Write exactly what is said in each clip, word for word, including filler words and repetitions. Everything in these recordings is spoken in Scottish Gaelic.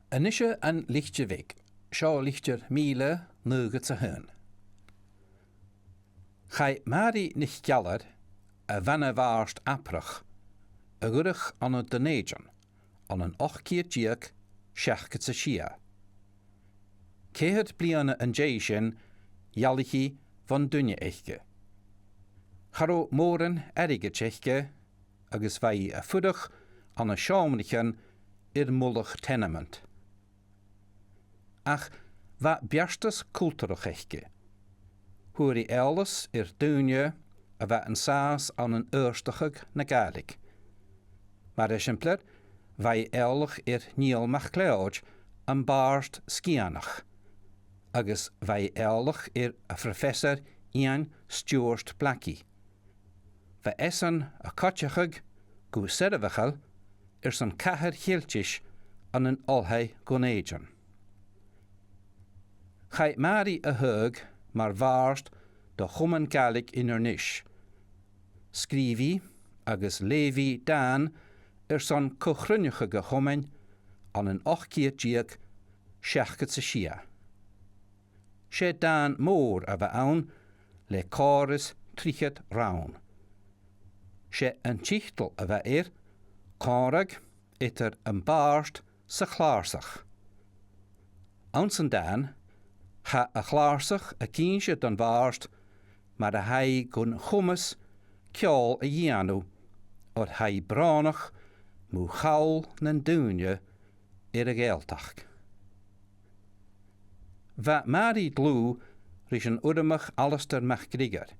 A-nis An Litir Bheag, seo litir mìle naochad 's a h-aon. Chaidh Màiri NicEalair, a' bhana-bhàrd Abrach, a dh'fhuireach ann an Dùn Èideann ann an ochd ceud deug seachdad 's a sia. Ceithir bliadhna an dèidh sin, dh'fhalbh i bhon duine aice. Cha robh mòran airgid aice, agus bha i a' fuireach ann an seòmraichean air mullach tenement. Ach bha beartas cultarach aice. Fhuair i eòlas air daoine a bha an sàs ann an adhartachadh na Gàidhlig. Mar eisimpleir, bha i eòlach air Niall MacLeòid, am bàrd Sgitheanach, agus bha i eòlach air a' phrofessor Iain Stiùbhart Blackie. Bha esan a' coiteachadh gu soirbheachail airson cathair Cheiltis ann an Oilthigh Dhùn Èideann. Chaidh Màiri a thaghadh mar bhàrd do Chomann Gàidhlig Inbhir Nis. Sgrìobh i agus leugh i dàn airson co-chruinneachadh a' chomainn ann an ochd ceud deug seachdad 's a sia. 'S e dàn mòr a bh' ann, le còrr is trithead rann. 'S e an tiotal a bh' air, Còmhradh eadar am bàrd 's a' chlàrsach. Anns an dàn, tha a' chlàrsach ag innse don bhàrd mar a tha i gun chumas ceòl a dhèanamh, oir tha i brònach mu chall nan daoine air a' Ghàidhealtachd. Bha Màiri dlùth ris an Urramach Alasdair MacGriogair,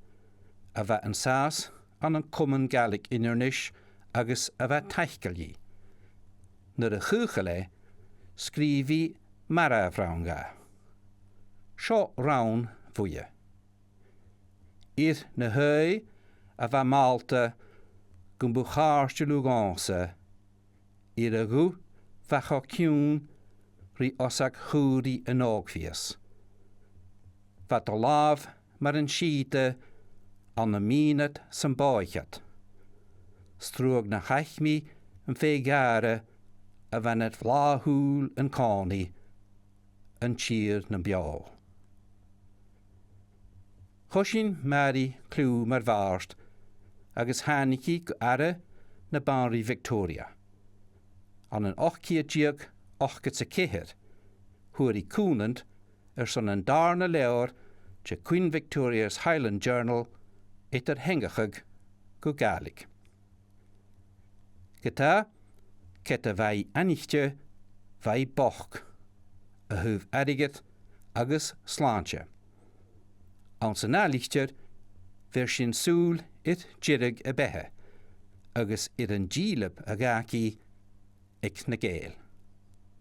a bha an sàs ann an Comann Gàidhlig Inbhir Nis agus a bha taiceil dhi. Nuair a chaochail e, sgrìobh i marbhrann dha. Seo rann bhuaithe. Air na h-aoigh a bha màlta gum bu chàirdeil thu dhòmhsa, air a ghuth bha cho ciùin ri os a chùm i an ògmhios. Bha do làmh mar an sìde ann am mìnead 's am bòidhchead. 'S truagh na chaith mi am feadh-ghàire a bha nad bhlàth-shùil an-còmhnaidh, an tìr nam beò. Choisinn Màiri cliù mar bhàrd agus thàinig i gu Aire na Banrigh Victoria. Ann an ochd ceud deug ochdad 's a ceithir, fhuair i cùmhnant airson an dàrna leabhar de Queen Victoria's Highland Journal eadar-theangachadh gu Gàidhlig. Ge-tà, ged a bha i aithnichte, bha i bochd, a thaobh airgid agus slàinte. Anns an ath litir, bheir sinn sùil air deireadh a beatha, agus air an dìleab a dh'fhàg i aig na Gàidheil.